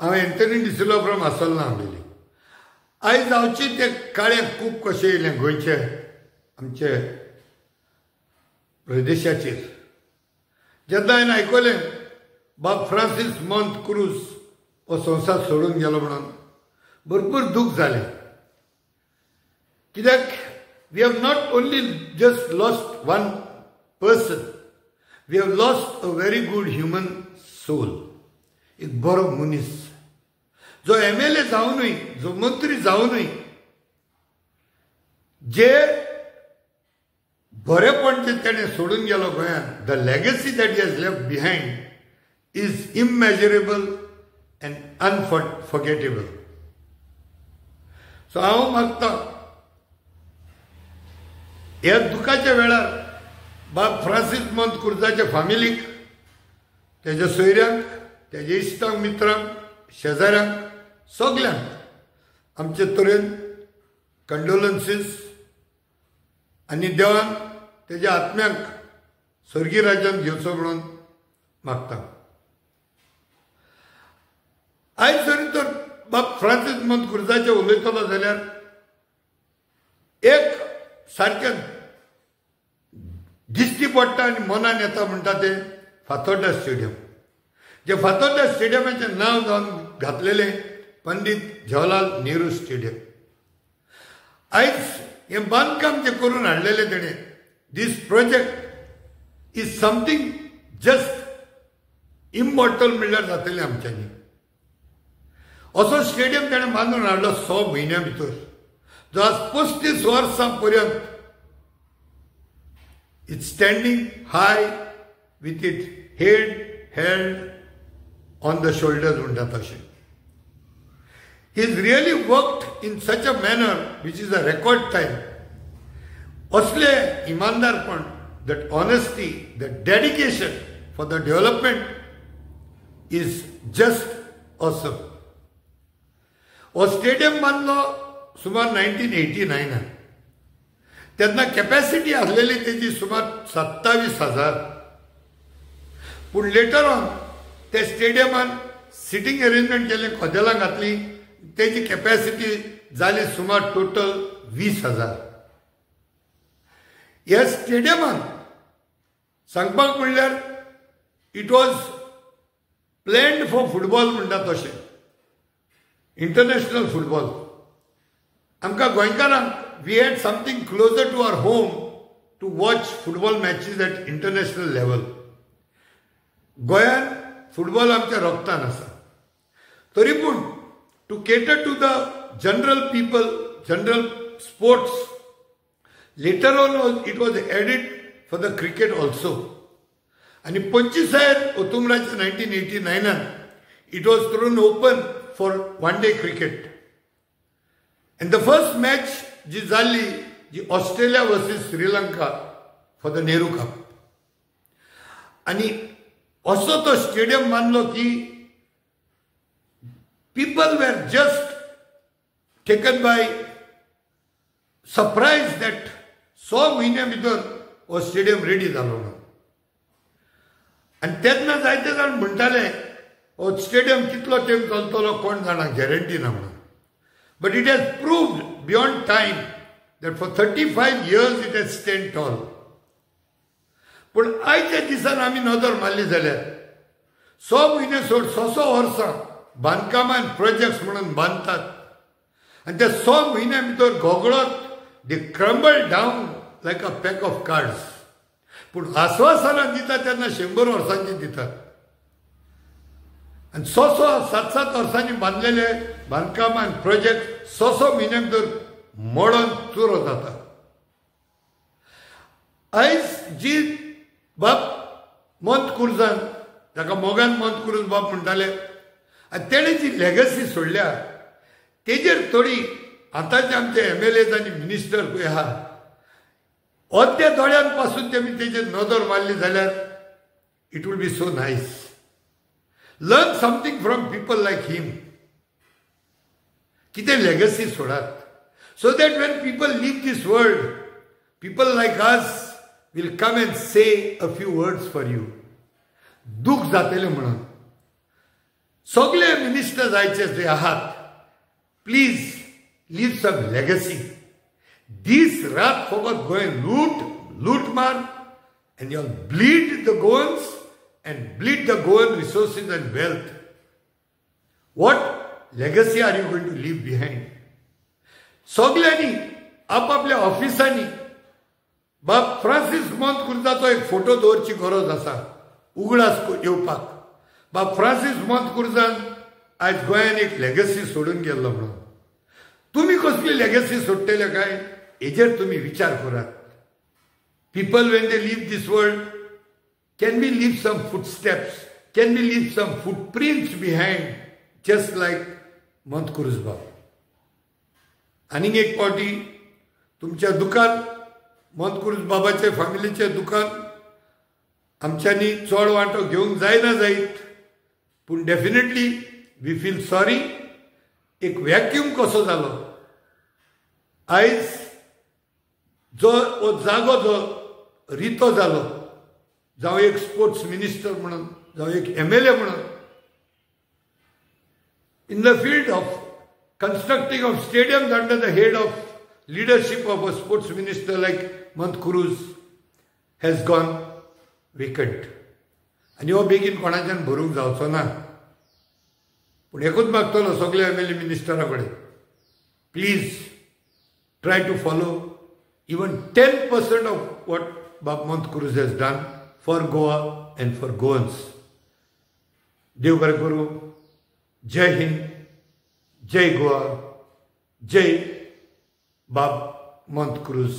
हांव Anthony D'Silva from आसोलना उलयली. आयज जावची तें काळें कूप कशें येयलें गोंयचे आमचे प्रदेशाचेर. जेन्ना हांवें आयकलें बाब फ्रांसीस मोंत क्रूज हो संवसार सोडून गेलो म्हणून भरपूर दूख जालें. कित्याक we have not only just lost one person, we have lost a very good human soul. एक बरो मनीस जो MLA जावनूय, जो मंत्री जावनूय जे बरेपण जे तेणें सोडून गेलो गोंयांत, the legacy that he has left behind is immeasurable and unforgettable. So हांव मागतां ह्या दुखाच्या वेळार बाब फ्रांसीस मोंत क्रुजाच्या फामिलीक, तेज्या सोयऱ्यांक, तेज्या इश्टांक, मित्रांक, शेजाऱ्यांक, सगल्यांक आमचे तरेन कंडोलन्सीस आनी देवान तेज्या आत्म्यांक स्वर्गीय राज्यांत घेवचो म्हणून मागता. आयज जरी तर बाब फ्रांसीस मोंत क्रुजाचें उलयतलो जाल्यार एक सारकें दिश्टी पडटा आनी मनान येता म्हणटा तें फातोर्डा स्टेडियम. जे फातोर्डा स्टेडियमाचें नांव जावन घातलेलें पंडित जवाहरलाल नेहरू स्टेडियम. आयज हें बांदकाम जें करून हाडलेलें तेणें, this project is something just immortal म्हणल्यार जातलें आमच्यांनी. असो स्टेडियम तेणें बांदून हाडलो 6 म्हयन्यां भितर, जो आज 35 वर्सां पर्यंत it's standing high with it head held on the shoulders म्हणटा तशें. He has really worked in such a manner which is a record time. असले इमानदारपण, that honesty, that dedication for the development is just awesome. हो stadium बांदलो सुमार 1989, तेन्ना capacity आसलेली तेजी सुमार 27,000. पूण लेटर ऑन त्या स्टेडियमान सिटींग अरेंजमेंट केलें, कदेलां घातली, तेजी कॅपॅसिटी जाली सुमार टोटल 20,000. ह्या स्टेडियमान सांगपाक म्हणल्यार it was planned for football म्हणटा तशें, इंटरनॅशनल फुटबॉल. आमकां गोंयकारांक we had something closer to our home to watch football matches at international level. गोंयान फुटबॉल आमच्या रक्तान आसा, तरी पूण to cater to the general people, general sports, later on it was added for the cricket also. आनी 25 ऑक्टोबराच्या 1989 it was thrown open for one day cricket. And the first match जी जाल्ली जी Australia versus Sri Lanka for the Nehru cup. आनी असो तो stadium बांदलो की people were just taken by surprise that 6 म्हयन्या भितर हो स्टेडियम रेडी जालो म्हणून. आनी तेन्ना जायते जाण म्हणटाले हो स्टेडियम कितलो तेंप चलतलो कोण जाणा, गॅरंटी ना म्हणून. But it has proved beyond time that for 35 years it has stand tall. पूण आयच्या दिसान आमी नदर मारली जाल्यार 6 म्हयने सोड 6 वर्सां बांदकामान प्रोजेक्ट्स म्हणून बांदतात आनी त्या 6 म्हयन्या भितर गोगळत they crumble down like a pack of cards. पूण आस्वासनां दिता तेन्ना 100 वर्सांची दितात आनी 6-6, 7-7 वर्सांनी बांदलेले बांदकामान प्रोजेक्ट 6 म्हयन्या भितर मोडोन चुरो जाता. आयज जी बाब मोंत क्रुजान, ताका मोगान मोंत क्रूज बाब म्हणटाले, आनी तेणें जी लेगसी सोडल्या तेजेर थोडी आतांचे आमचे MLAs आनी मिनिस्टर पळय आहा, अर्द्या दोळ्यान पासून तेमी तेजेर नदर मारली जाल्यार it will be so nice. Learn something from people like him. कितें लेगसी सोडात, so that when people leave this world, people like us will come and say a few words for you. दुःख जातलें म्हणून. सगळे minister जायचे जे आहात, please leave some legacy. दीस रात फकत गोंय लूट लूट मार and you bleed the Goans and bleed the Goan resources and wealth. What legacy are you going to leave behind? सगळ्यांनी आपापल्या ऑफिसांनी बाब फ्रांसीस मोंतक्रुजाचो एक फोटो दवरची गरज आसा उगडास येवपाक. बाब फ्रांसीस मोंतक्रुजान आयज गोंयान एक लेगसी सोडून गेल्लो म्हणून तुमी कसली लेगसी सोडटले काय हेजेर तुमी विचार करात. People when they leave this world, can we leave some footsteps, can we leave some footprints behind, just like Montacruz बाब. आनीक एक पावटी तुमच्या दुकान मोंतक्रूज बाबाचे फॅमिलीचे दुकान आमच्यांनी चड वांटो घेवंक जायना जायत, पूण डेफिनेटली we feel sorry. एक व्हॅक्यूम कसो जालो आयज, जो हो जागो जो रितो जालो, जावं एक स्पोर्ट्स मिनिस्टर म्हणून, जावं एक MLA म्हणून, in the field of constructing of stadiums under the head of leadership of a sports minister like Montacruz has gone vacant. आनी हो बेगीन कोणाच्यान भरूंक जावचो ना. पूण एकूच मागतलो सगल्या MLA मिनिस्टरा कडेन, please try to follow even 10% of what Bab Montacruz has done for Goa and for Goans. देव बरें करूं. जय हिंद, जय गोवा, जय बाब मोंतक्रूज.